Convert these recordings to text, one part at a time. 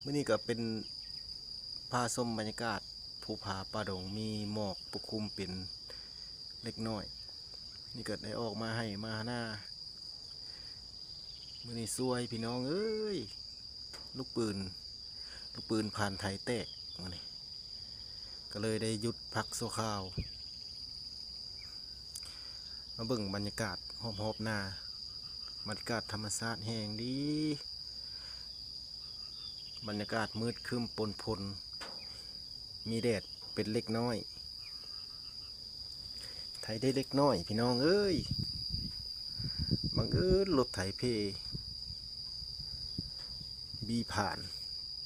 ມື້ນີ້ກໍເປັນ ພາຊົມບັນຍາກາດພູຜາປ່າດົງ ມີໝອກປົກຄຸມເປັນເລັກນ້ອຍ. ນີ້ກໍໄດ້ອອກມາໄຮ່ມານາ ມື້ນີ້ສວຍພີ່ນ້ອງເອີຍ ລູກປືນ ລູກປືນພານໄຖແຕກມື້ນີ້ ກໍເລີຍໄດ້ຢຸດພັກຊົ່ວຄາວ. ມາເບິ່ງບັນຍາກາດຮອບໆນາ ບັນຍາກາດທຳມະຊາດແຮງດີ ບັນຍາກາດມືດຄຶ້ມປົນຝົນ ມີແດດເປັນເລັກນ້ອຍ ໄຖໄດ້ເລັກນ້ອຍພີ່ນ້ອງເອີຍ. ບັງເອີນລົດໄຖເພ ບີພານ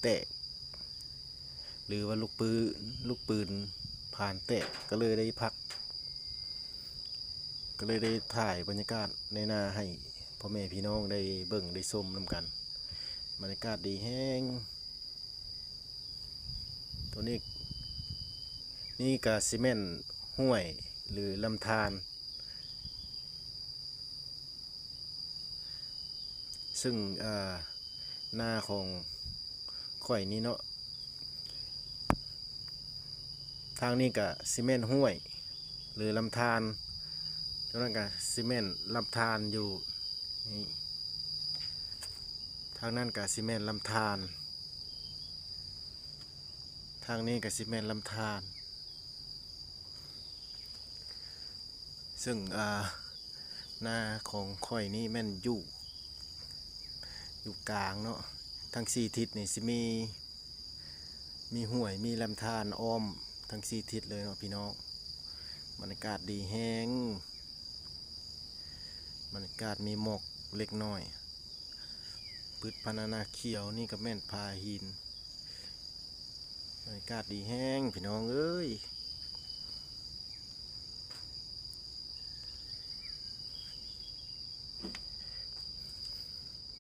ແຕກ ຫຼືວ່າລູກປືນ ລູກປືນພານແຕກ ກໍເລີຍໄດ້ພັກ ກໍເລີຍໄດ້ຖ່າຍບັນຍາກາດໃນນາໃຫ້ພໍ່ແມ່ພີ່ນ້ອງໄດ້ເບິ່ງໄດ້ຊົມນຳກັນ. ບັນຍາກາດດີແຮງ. ໂຕນີ້ ນີ້ກະຊິແມ່ນຫ້ວຍ ຫຼື ລຳທານ ຊຶ່ງ ເອີ ນາຂອງຂ້ອຍນີ້ເນາະ ທາງນີ້ກະຊິແມ່ນຫ້ວຍ ຫຼື ລຳທານ ໂຕນັ້ນກະຊິແມ່ນລຳທານຢູ່ນີ້ ທາງນັ້ນກະຊິແມ່ນລຳທານ ທາງນີ້ກະຊິແມ່ນລຳທານ. ເຊິ່ງ ອາ ນາຂອງຂ້ອຍນີ້ແມ່ນຢູ່ ຢູ່ກາງເນາະ ທັງສີ່ທິດນີ້ຊິມີ ມີຫ້ວຍ ມີລຳທານອ້ອມທັງສີ່ທິດເລີຍເນາະພີ່ນ້ອງ. ບັນຍາກາດດີແຮງ ບັນຍາກາດມີໝອກເລັກນ້ອຍ ພືດພັນນານາຂຽວ. ນີ້ກໍແມ່ນຜາຫີນ ບັນຍາກາດດີແຮງພີ່ນ້ອງເອີຍ.